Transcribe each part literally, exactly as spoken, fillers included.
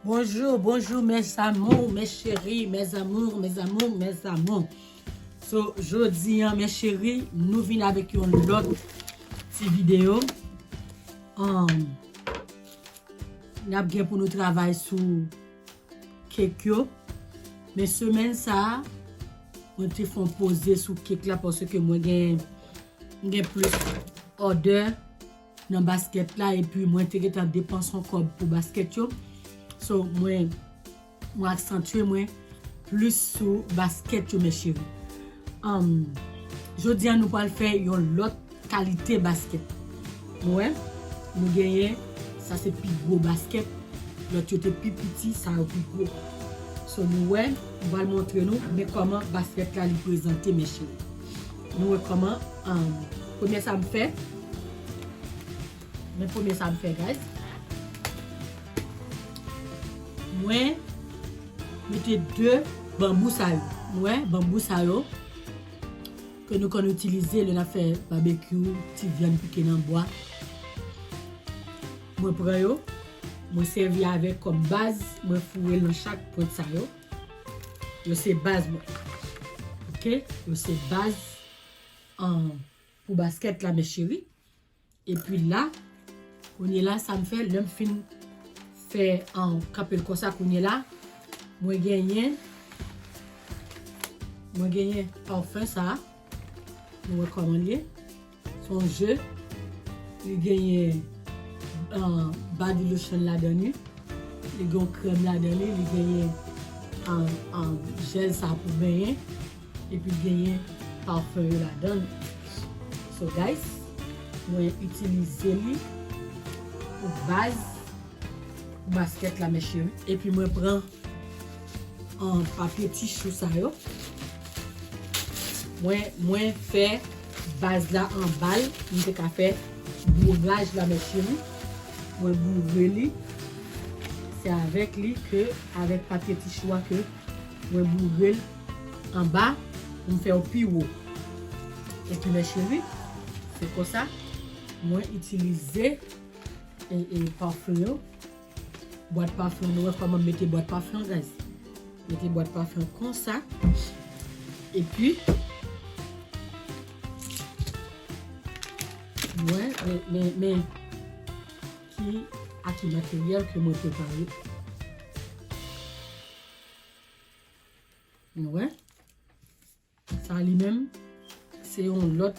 Bonjour, bonjour mes amours, mes chéris, mes amours, mes amours, mes amours. So, jodi an, mes chéris, nou vin avèk yon lòt ti videyo. Um, n ap gen pou nou travay sou kèk yo. Men semèn sa a, mwen te fè yon poze sou kèk la paske mwen gen, mwen gen plis òdè nan baskèt la, epi mwen te gentan depanse yon kòb pou baskèt yo. So, mwen, mwen aksantye mwen plis sou baskèt yo, mes chéris. Um, jodi an, nou pral fè yon lòt kalite baskèt. Nou wè, nou genyen, sa se pi gwo baskèt, lòt yo te pi piti, sa yo pi gwo. So, nou wè, mwen pral montre nou, men kòman baskèt la li prezante, mes chéris. Nou wè kòman, um, premye sa m fè, men premye sa m fè, guys. Mwen mete de banbou sa yo. Nou wè, banbou sa yo ke nou konn itilize lè n ap fè babekyou, ti vyann pike nan bwa. Mwen pran yo, mwen sèvi avèk kòm baz, mwen foure l nan chak pwent sa yo. Yo se baz mwen. Oke? Yo se baz, an, pou baskèt la, mes chéris. Epi la, kounye la, sa m fè, lè m fin fè, an, kanpe l konsa, kounye la, mwen genyen, mwen genyen pafen sa a. Nou wè kòman l ye. Se yon je. Li genyen, an, body lotion ladan li. Li gen yon krèm ladan li. Li genyen, an, an, jèl sa pou benyen. Epi genyen pafen yo ladan l. So, guys, mwen itilize li pou baz pou baskèt la, mes chéris. Epi mwen pran, an, papye tichou sa yo. Mwen, mwen fè baz la anba l. Mwen te ka fè bouraj la, mes chéris. Mwen boure li. Se avèk li ke, avèk papye tichou a ke mwen boure l anba pou m fè yo pi wo. Epi, mes chéris, se konsa mwen itilize, e, e, pafen yo. Bwat pafen, nou wè kòman m mete bwat pafen an, guys. Mete bwat pafen an konsa. Epi, nou wè, men, men, men, ki, a ki materyèl ke mwen prepare. Nou wè? Sa li menm, se yon lòt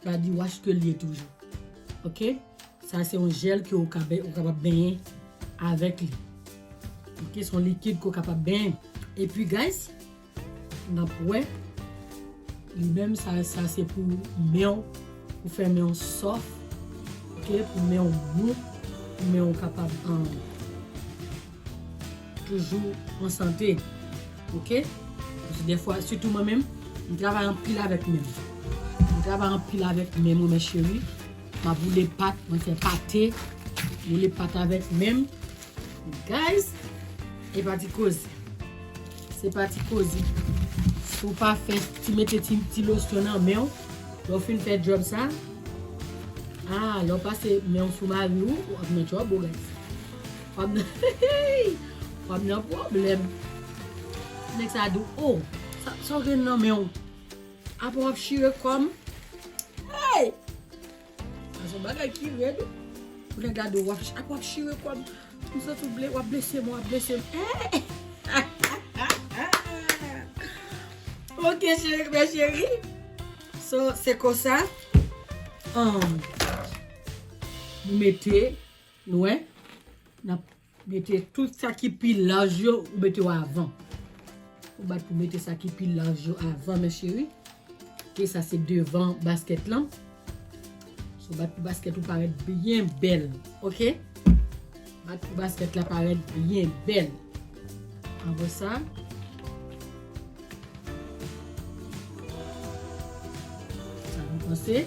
body wash ke l ye toujou. Oke? Sa se yon jèl ke ou ka be-, ou kapab benyen avèk li. Oke? Se yon likid ke ou kapab benyen. Epi, guys, n ap wè, li menm, sa, sa se pou men w, pou fè men w sòf. Oke? Pou men w mou, pou men w kapab, an, toujou an sante. Oke? Paske dèfwa, sitou mwen menm, m travay anpil avèk men m. M travay anpil avèk men m, wi, mes chéris. M ap boule pat, mwen fè pate, boule pat avèk men m. Guys, e pa ti koze. Se pa ti koze. Si w pa fè, ti mete ti, ti losyon nan men w, lè w fin fè djòb sa, a, lè w pase men w sou mari w, w ap nan twòbo, guys. W ap nan, w ap nan pwoblèm. Nèg sa di w, o, sa, sa w gen nan men w? Apre w ap chire kò m. Hey! Sa se yon bagay ki rèd. Pou nèg la di w, w ap, apre w ap chire kò m. M santi w ble, w ap blese m, w ap blese m. Hey! Ok, cheri, mes chéris. So, se konsa. Um, nou mete, nou wè, n ap mete tout sa ki pi laj yo, ou mete yo avan. Ou bat pou mete sa ki pi laj yo avan, mes chéris. Ok, sa se devan baskèt lan. So, bat pou baskèt ou parèt byen bèl, ok? Bat pou baskèt la parèt byen bèl. Apre sa, sa nou panse.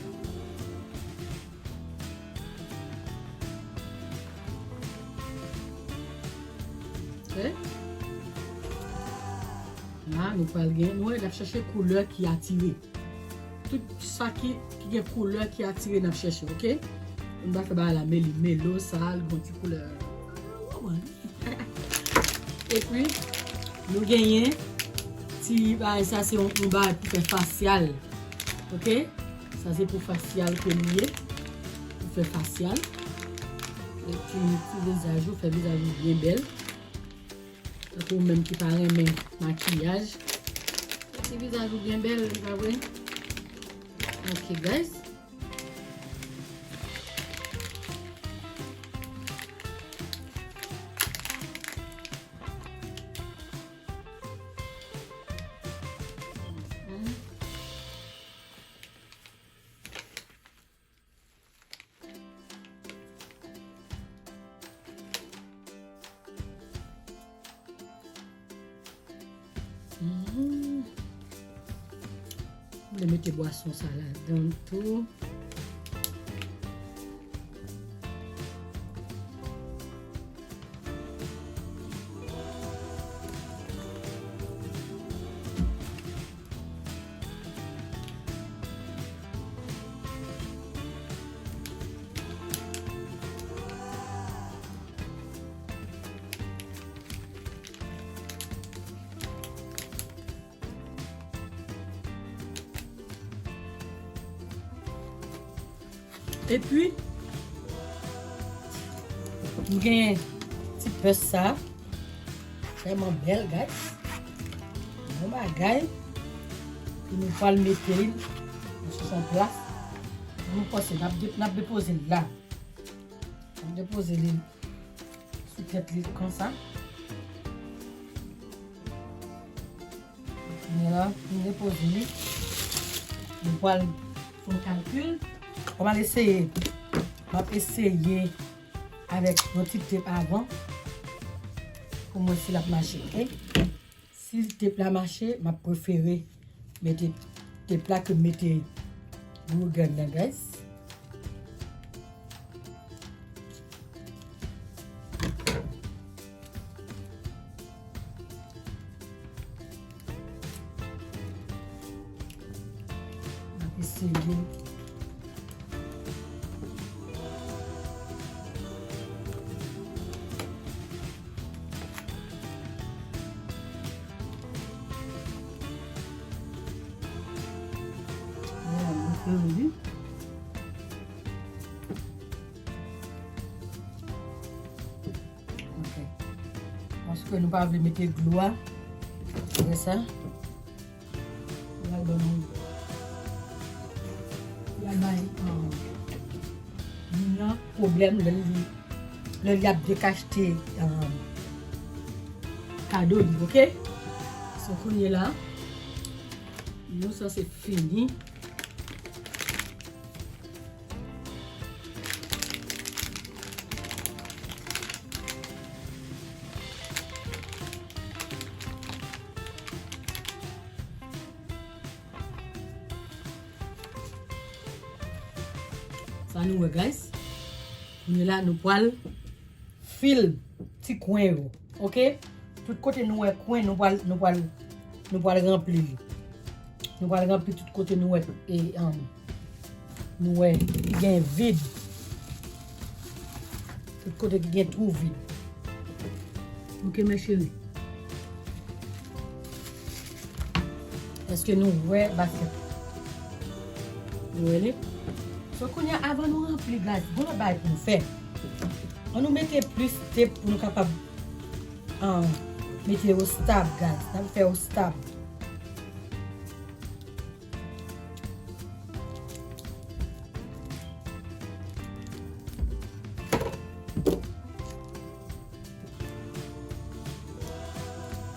Ok? La, nou pral gen, nou wè, n ap chèche koulè ki atire. Tout sa ki, ki gen koulè ki atire, n ap chèche, ok? Nou pa fè bagay la meli melo, sa, l gon ti koulè. Ou konprann? Epi, nou genyen ti bagay sa, se yon, yon bagay pou fè fasyal. Oke? Sa se pou fasyal ke li ye. Pou fè fasyal. Epi, ti vizaj ou, fè vizaj ou byen bèl. Tankou ou menm ki pa renmen makiyaj. Fè ti vizaj ou byen bèl, li pa vre? Ok, guys. Mhm. M vle mete bwason sa ladan tou. Epi, m gen ti pès sa. Vrèman bèl, guys. Bon bagay. Pou nou pral mete l sou yon plas. Nou panse n ap de-, n ap depoze l la. N ap depoze li sou tèt li konsa. Kounye a la, m depoze li. M pral fè yon kalkil. Bon, m al eseye. M ap eseye avèk yon ti tep avan pou m wè si l ap mache, oke? Si tep la mache, m ap prefere mete tep la ke mete glue gun nan, guys. M ap eseye. Ok. Paske nou pa vle mete glou a. Apre sa, L al ban nou. L al bay, um, moun nan pwoblèm lè li, lè li ap dekachte, um, kado li, oke? So, kounye la, nou sanse fini. Sa nou wè, guys. Kounye la, nou pral fil ti kwen yo. Oke? Tout kote nou wè kwen, nou pral, nou pral, nou pral ranpli li. Nou pral ranpli tout kote nou wè, e, um, nou wè ki gen vid. Tout kote ki gen twou vid. Oke, mes chéris. Èske nou wè baskèt? Nou wè li? So, kounye a, avan nou ranpli, guys, gon lòt bagay pou nou fè. An nou mete plis tep pou nou kapab, ah, mete yo stab, guys. N ap fè yo stab.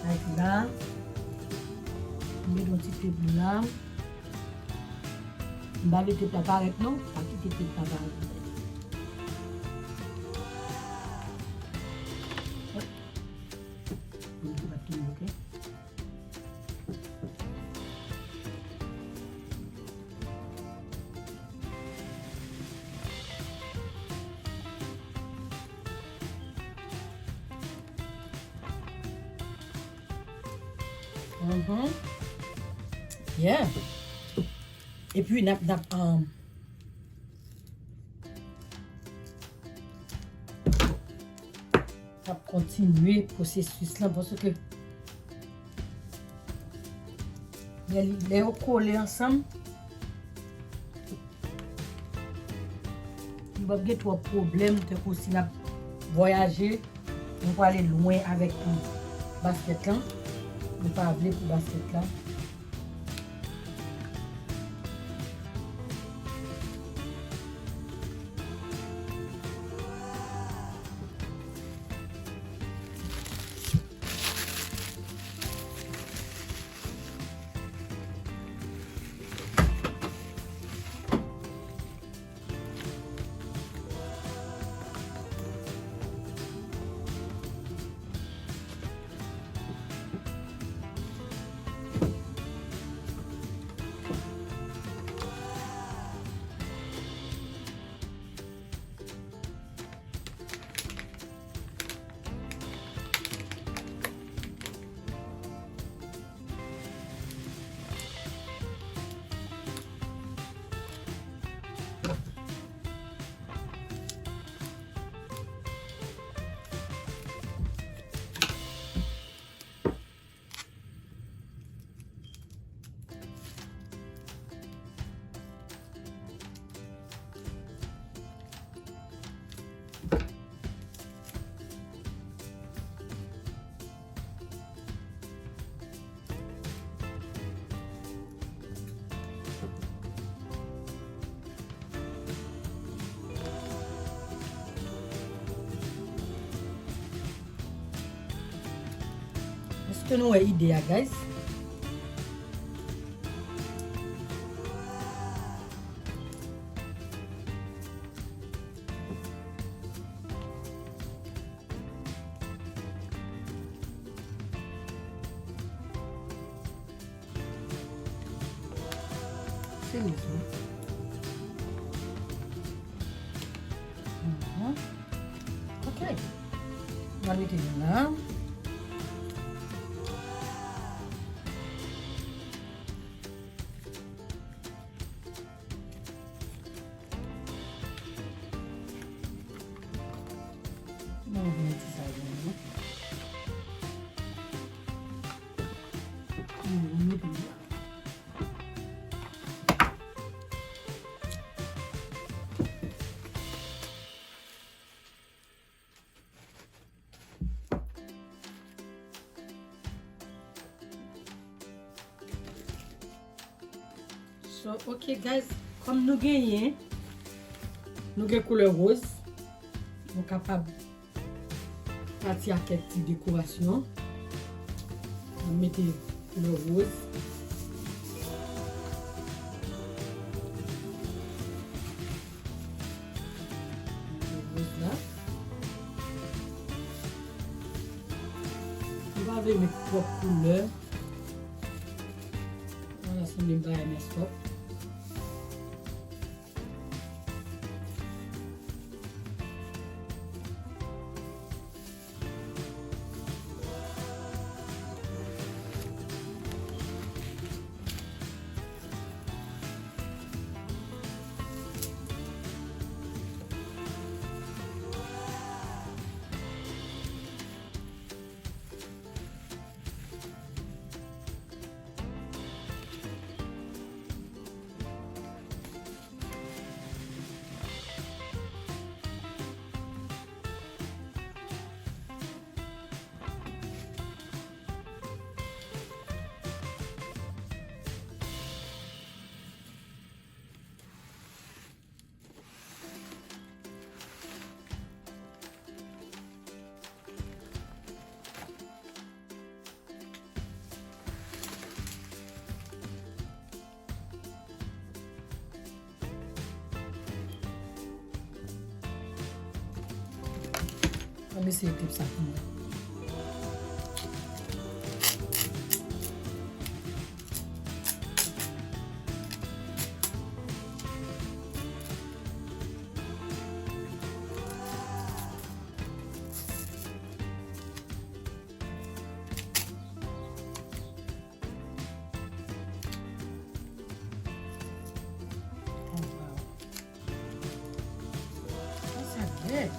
Like la. M met yon ti tep la. M pa vle tep la parèt non. Pa kite tep la parèt. Li pa tonbe, oke? Mhm. Yeah. Epi n ap, n ap, um, n ap kontinye pwosesis lan, paske lè li, lè yo kole ansanm, nou p ap gen twòp pwoblèm, tankou si n ap vwayaje, nou prale lwen avèk baskèt lan, nou pa vle pou baskèt lan. Èske nou wè ide a, guys? Se miz wi. Mhm. Ok. Mwen mete youn la. Mwen mete sa youn wi. Mwen mete youn la. So, ok, guys, kòm nou genyen, nou gen koulè woz, nou kapab pati ak kèk ti dekorasyon. Mwen mete koulè woz. Mete woz la. Nou pa vle met twòp koulè. Vwala, sanble m pa renmen twòp. Ann eseye tep sa pou mwen. Sa, sa bèl.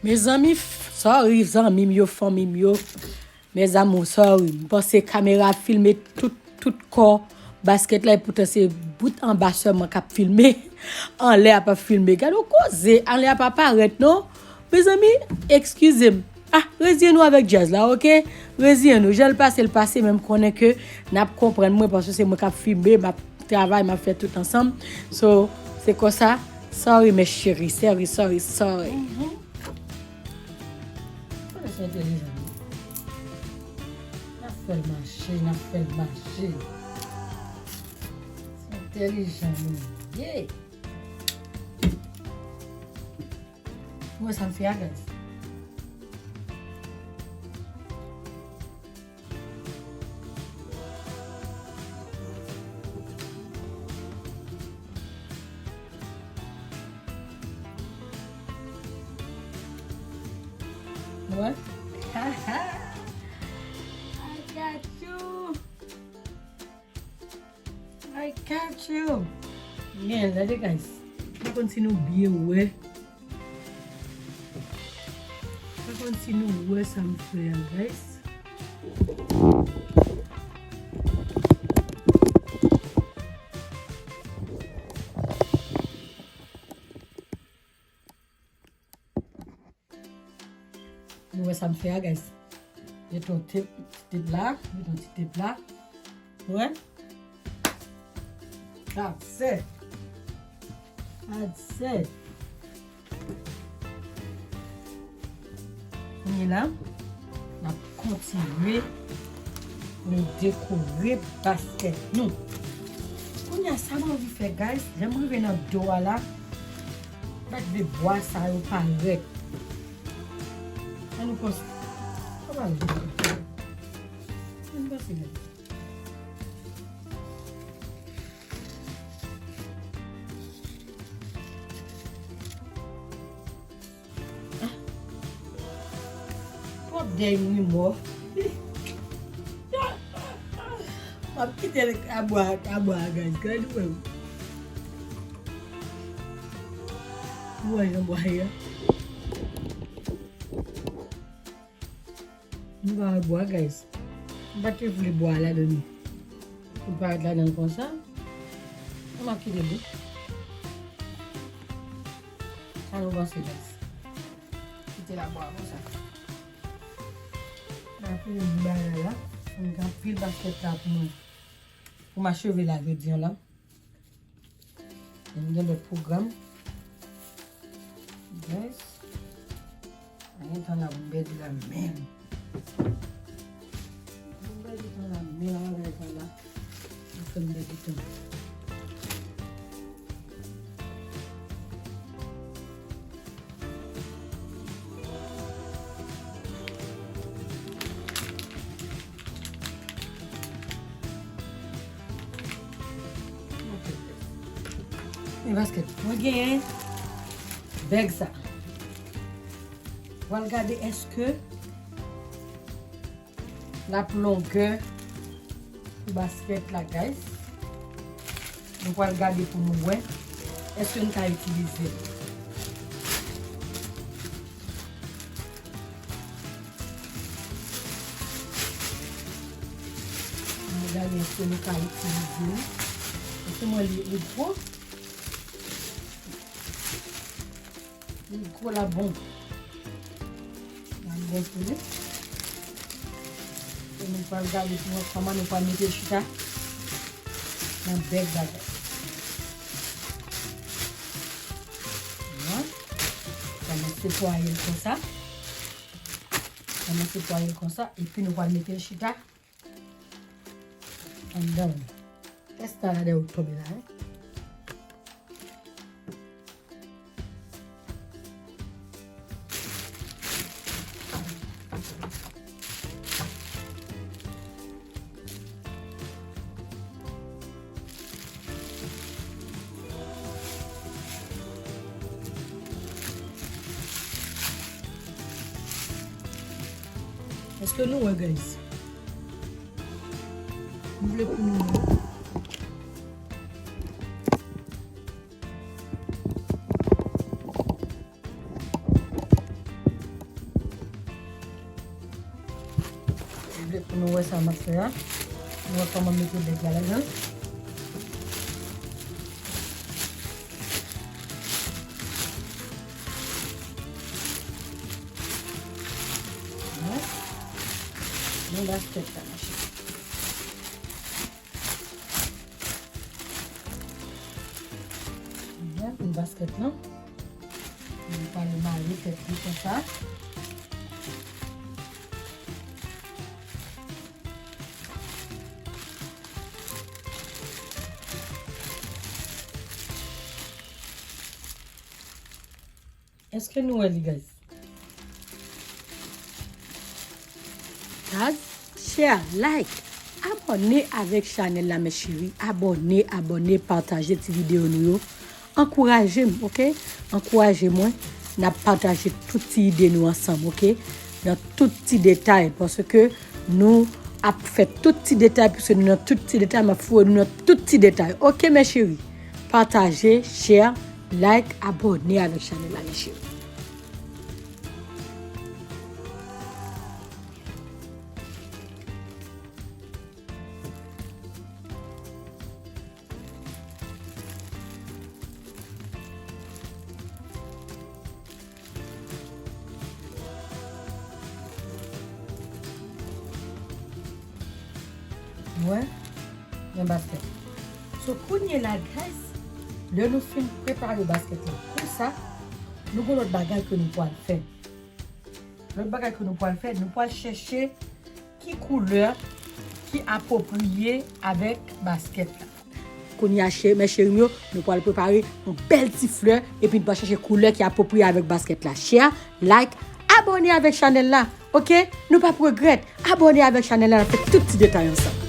Mezanmi, f- sorry, zanmi m yo, fanmi m yo. Mes amours, sorry. M panse kamera ap filme tout, tout kò baskèt la, epoutan se bout anba sèlman k ap filme. Anlè a p ap filme. Gade yon koze, anlè a pa parèt, non. Mezanmi, eskize m. Ah, reziyen nou avèk djaz la, oke? Reziyen nou. Jan l pase, l pase, men m konnen ke n ap konprann mwen, paske se mwen k ap filme, m ap travay, m ap fè tout ansanm. So, se konsa. Sorry, mes chéris. Sorry, sorry, sorry. Konnen se entèlijan nou. N ap fè l mache, n ap fè l mache. Se entèlijan nou ye. Mwen sa m fè a, guys. What? I got you. I got you. Gen lè de, guys. Pa konn si nou byen wè. Pa konn si nou wè sa m fè a, guys. Nou wè sa m fè a, guys. Mete yon tep, ti tep la, mete yon ti tep la. Wè. That's it. That's it. Kounye la, n ap kontinye pou nou dekore baskèt nou. Kounye a, sa m anvi fè, guys, lè m rive nan do a la, m ap vle bwa sa yo parèt. Ann nou panse. Ann panse, guys. Twòp dèy mwen mò. M ap kite l a bwa, a bwa a, guys. Gade w. Ou wè jan bwa ye a? Nou pa wè bwa, guys. M pa te vle bwa ladan li. Li parèt ladan l konsa. M ap kite li. Sa nou panse, guys? Kite la bwa konsa. Apre nou di bagay la, m gen anpil baskèt la pou mwen. Pou m acheve la jodi a la. M gen lòt pwogram. Guys. Anyen tan la pou m pèdi la menm. Pou m pèdi tan la menm, a bagay sa la. M fè m pèdi tan. Men baskèt mwen genyen bèg sa. Pral gade èske l ap longè pou baskèt la, guys. Nou pral gade pou nou wè èske n ka itilize l. Nou gade èske nou ka itilize li. Èske mwen li, li gwo? Li gwo la bon. La bon pou li. E nou pral gade pou nou kòman nou pral mete l chita nan bèg bagay. Wi. Kòmanse pwaye l konsa. Kòmanse pwaye l konsa. Epi nou pral mete l chita anndan l. Tèsta la dèyè w tonbe la, wi. Èske nou wè, guys? M vle pou nou wè. Pou nou wè sa m ap fè a. Nou wè kòman m mete lèt la ladan. Bon. Men baskèt la, ma cheri. Bon, pou baskèt lan. Nou pral mare tèt li konsa. Èske nou wè li, guys? Guys, share, like, abòne avèk chanèl la, mes chéris. Abòne, abòne, pataje ti videyo nou yo. Ankouraje m, oke? Ankouraje mwen. N ap pataje tout ti ide nou ansanm, oke? Nan tout ti detay, paske nou ap fè tout ti detay, piske nou nan tout ti detay, m ap foure nou nan tout ti detay. Oke, mes chéris? Pataje, share, like, abòne avèk chanèl la, mes chéris. Wè, gen baskèt. So, kounye la, guys, lè nou fin prepare baskèt la konsa, nou gen lòt bagay ke nou pral fè. Lòt bagay ke nou pral fè, nou pral chèche ki koulè ki apwopriye avèk baskèt la. Kounye a, chè-, mes chéris m yo, nou pral prepare yon bèl ti flè, epi nou pral chèche koulè ki apwopriye avèk baskèt la. Share, like, abòne avèk chanèl la, oke? Nou p ap regrèt. Abòne avèk chanèl la, n ap fè tout ti detay ansanm.